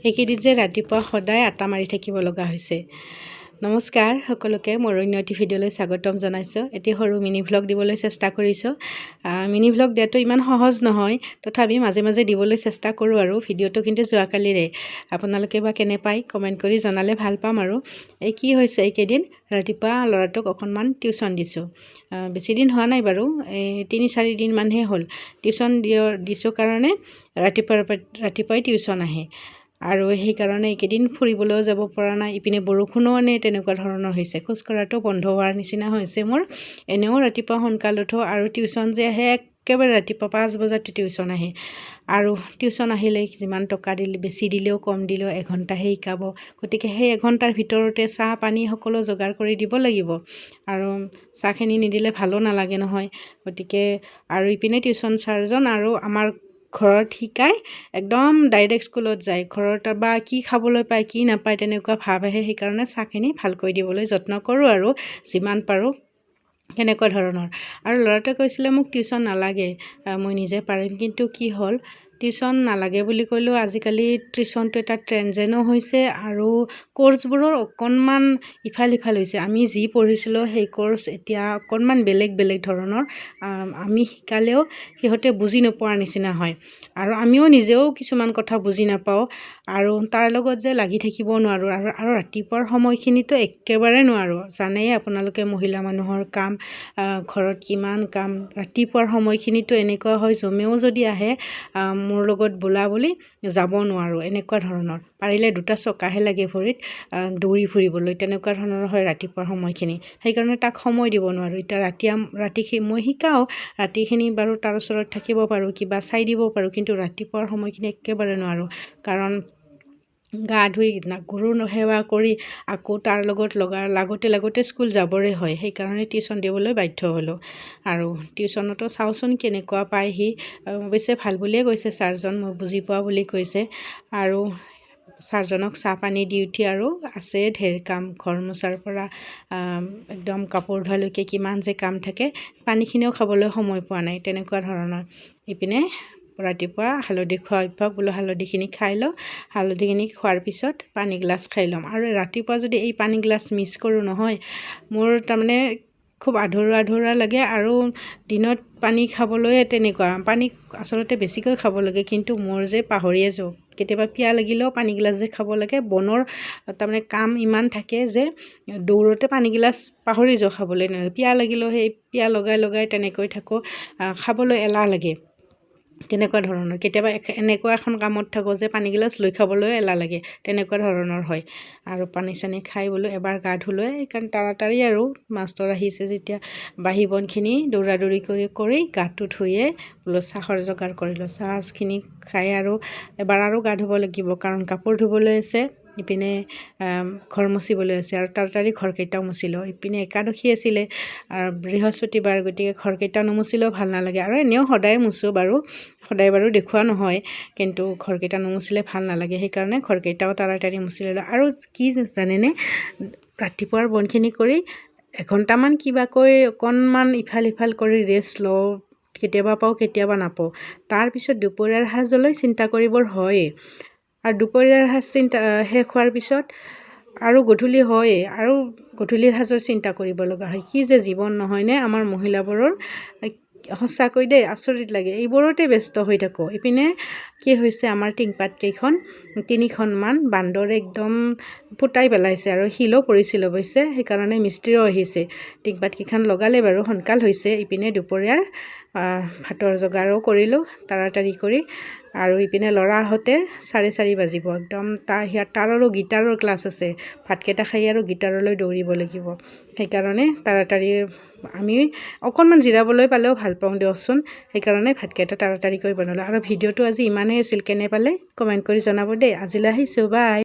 এইকেইদিন যে ৰাতিপুৱা সদায় আটা মাৰি থাকিব লগা হৈছে। নমস্কাৰ সকলোকে, মোৰ অন্য এটি ভিডিঅ'লৈ স্বাগতম জনাইছোঁ। এটি সৰু মিনি ভ্লগ দিবলৈ চেষ্টা কৰিছোঁ। মিনি ভ্লগ দিয়াটো ইমান সহজ নহয়, তথাপি মাজে মাজে দিবলৈ চেষ্টা কৰোঁ। আৰু ভিডিঅ'টো কিন্তু যোৱাকালিৰে, আপোনালোকে বা কেনে পায় কমেণ্ট কৰি জনালে ভাল পাম। আৰু এই কি হৈছে, এইকেইদিন ৰাতিপুৱা ল'ৰাটোক অকণমান টিউশ্যন দিছোঁ। বেছিদিন হোৱা নাই বাৰু, এই 3-4 দিনমানহে হ'ল। টিউশ্যন দিছোঁ কাৰণে ৰাতিপুৱাৰ ৰাতিপুৱাই টিউশ্যন আহে আৰু সেইকাৰণে এইকেইদিন ফুৰিবলৈও যাব পৰা নাই। ইপিনে বৰষুণো আনে, তেনেকুৱা ধৰণৰ হৈছে। খোজকঢ়াটো বন্ধ হোৱাৰ নিচিনা হৈছে মোৰ। এনেও ৰাতিপুৱা সোনকাল উঠোঁ আৰু টিউশ্যন যে আহে, একেবাৰে ৰাতিপুৱা 5 বজাতে টিউশ্যন আহে। আৰু টিউশ্যন আহিলে যিমান টকা দিলে, বেছি দিলেও কম দিলেও এঘণ্টাহে শিকাব। গতিকে সেই এঘণ্টাৰ ভিতৰতে চাহ পানী সকলো যোগাৰ কৰি দিব লাগিব আৰু চাহখিনি নিদিলে ভালো নালাগে নহয়। গতিকে আৰু ইপিনে টিউশ্যন ছাৰজন আৰু আমাৰ ঘৰত শিকাই একদম ডাইৰেক্ট স্কুলত যায়। ঘৰত বা কি খাবলৈ পায়, কি নাপায়, তেনেকুৱা ভাৱ আহে। সেইকাৰণে চাহখিনি ভালকৈ দিবলৈ যত্ন কৰোঁ আৰু যিমান পাৰোঁ, তেনেকুৱা ধৰণৰ। আৰু ল'ৰাটোৱে কৈছিলে, মোক টিউশ্যন নালাগে, মই নিজে পাৰিম। কিন্তু কি হ'ল, টিউশ্যন নালাগে বুলি ক'লেও আজিকালি টিউশ্যনটো এটা ট্ৰেণ্ড যেনো হৈছে আৰু কৰ্চবোৰৰ অকণমান ইফাল সিফাল হৈছে। আমি যি পঢ়িছিলোঁ, সেই কৰ্চ এতিয়া অকণমান বেলেগ বেলেগ ধৰণৰ। আমি শিকালেও সিহঁতে বুজি নোপোৱাৰ নিচিনা হয় আৰু আমিও নিজেও কিছুমান কথা বুজি নাপাওঁ আৰু তাৰ লগত যে লাগি থাকিব নোৱাৰোঁ। আৰু ৰাতিপুৱাৰ সময়খিনিতো একেবাৰে নোৱাৰোঁ। জানেই আপোনালোকে, মহিলা মানুহৰ কাম, ঘৰত কিমান কাম। ৰাতিপুৱাৰ সময়খিনিতো এনেকুৱা হয়, জমেও যদি আহে মোৰ লগত বোলা বুলি, যাব নোৱাৰোঁ, এনেকুৱা ধৰণৰ। পাৰিলে দুটা চকাহে লাগে ভৰিত দৌৰি ফুৰিবলৈ, তেনেকুৱা ধৰণৰ হয় ৰাতিপুৱাৰ সময়খিনি। সেইকাৰণে তাক সময় দিব নোৱাৰোঁ। এতিয়া ৰাতি ৰাতি মই শিকাওঁ, ৰাতিখিনি বাৰু তাৰ ওচৰত থাকিব পাৰোঁ, কিবা চাই দিব পাৰোঁ, কিন্তু ৰাতিপুৱাৰ সময়খিনি একেবাৰে নোৱাৰোঁ। কাৰণ গা ধুই, গৰু সেৱা কৰি আকৌ তাৰ লগত লগা লাগোতে লাগোতে স্কুল যাবৰে হয়। সেইকাৰণে টিউশ্যন দিবলৈ বাধ্য হ'লোঁ। আৰু টিউশ্যনতো চাওঁচোন কেনেকুৱা পায় সি। অৱশ্যে ভাল বুলিয়ে কৈছে ছাৰজন, মই বুজি পোৱা বুলি কৈছে। আৰু ছাৰজনক চাহ পানী দি উঠি আৰু আছে ঢেৰ কাম, ঘৰ মোচাৰ পৰা একদম কাপোৰ ধোৱালৈকে কিমান যে কাম থাকে। পানীখিনিও খাবলৈ সময় পোৱা নাই, তেনেকুৱা ধৰণৰ। ইপিনে ৰাতিপুৱা হালধি খোৱা অভ্যাস, বোলো হালধিখিনি খাই লওঁ। হালধিখিনি খোৱাৰ পিছত পানী গিলাচ খাই ল'ম। আৰু ৰাতিপুৱা যদি এই পানী গিলাচ মিছ কৰোঁ নহয়, মোৰ তাৰমানে খুব আধৰুৱা আধৰুৱা লাগে। আৰু দিনত পানী খাবলৈ তেনেকুৱা, পানী আচলতে বেছিকৈ খাব লাগে, কিন্তু মোৰ যে পাহৰিয়ে যাওঁ। কেতিয়াবা পিয়াহ লাগিলেও পানী গিলাচ যে খাব লাগে, বনৰ তাৰমানে কাম ইমান থাকে যে দৌৰতে পানী গিলাচ পাহৰি যাওঁ খাবলৈ। পিয়াহ লাগিলেও সেই পিয়াহ লগাই লগাই তেনেকৈ থাকোঁ, খাবলৈ এলাহ লাগে, তেনেকুৱা ধৰণৰ। কেতিয়াবা এনেকুৱা এখন কামত থাকোঁ যে পানীগিলাচ লৈ খাবলৈ এলাহ লাগে, তেনেকুৱা ধৰণৰ হয়। আৰু পানী চানী খাই বোলো এবাৰ গা ধুলৈ, সেইকাৰণে তাৰাতাৰি আৰু মাষ্টৰ আহিছে যেতিয়া বাঢ়ি বনখিনি দৌৰা দৌৰি কৰি কৰি গাটো ধুয়ে বোলো চাহৰ যোগাৰ কৰিলোঁ। চাহখিনি খাই আৰু এবাৰ আৰু গা ধুব লাগিব, কাৰণ কাপোৰ ধুবলৈ আছে, ইপিনে ঘৰ মুচিবলৈ আছে। আৰু তাড়াতাড়ি ঘৰকেইটাও মুচিলোঁ। ইপিনে একাদশী আছিলে আৰু বৃহস্পতিবাৰ, গতিকে ঘৰকেইটা নুমুচিলেও ভাল নালাগে। আৰু এনেও সদায় মুচোঁ বাৰু, সদায় বাৰু দেখুওৱা নহয়, কিন্তু ঘৰকেইটা নুমুচিলে ভাল নালাগে। সেইকাৰণে ঘৰকেইটাও তাড়াতাড়ি মুচি ল'লোঁ। আৰু কি জানেনে, ৰাতিপুৱাৰ বনখিনি কৰি এঘণ্টামান কিবাকৈ অকণমান ইফাল সিফাল কৰি ৰেষ্ট লওঁ, কেতিয়াবা পাওঁ, কেতিয়াবা নাপাওঁ। তাৰপিছত দুপৰীয়াৰ সাজলৈ চিন্তা কৰিবৰ হয়েই। আৰু দুপৰীয়াৰ সাজ চিন্তা শেষ হোৱাৰ পিছত আৰু গধূলি হয়েই আৰু গধূলিৰ সাজৰ চিন্তা কৰিব লগা হয়। কি যে জীৱন নহয়নে আমাৰ মহিলাবোৰৰ? সঁচাকৈ দেই, আচৰিত লাগে। এইবোৰতে ব্যস্ত হৈ থাকোঁ। ইপিনে কি হৈছে, আমাৰ টিংপাত কেইখন তিনিখনমান বান্দৰে একদম ফুটাই পেলাইছে আৰু শিলো পৰিছিল অৱশ্যে। সেইকাৰণে মিস্ত্ৰীও আহিছে। টিংপাতকেইখন লগালে বাৰু, সোনকাল হৈছে। ইপিনে দুপৰীয়াৰ ভাতৰ যোগাৰো কৰিলোঁ তাড়াতাড়ি কৰি। আৰু ইপিনে ল'ৰা আহোঁতে 4:30 বাজিব একদম। তাৰ আৰু গীটাৰৰ ক্লাছ আছে। ভাতকেইটা খাই আৰু গীটাৰলৈ দৌৰিব লাগিব। সেইকাৰণে তাড়াতাড়ি, আমি অকণমান জিৰাবলৈ পালেও ভাল পাওঁ দিয়কচোন। সেইকাৰণে ভাতকেইটা তাড়াতাড়িকৈ বনালোঁ। আৰু ভিডিঅ'টো আজি ইমানেই আছিল। কেনে পালে কমেণ্ট কৰি জনাব দেই। আজিলৈ আহিছোঁ, বাই।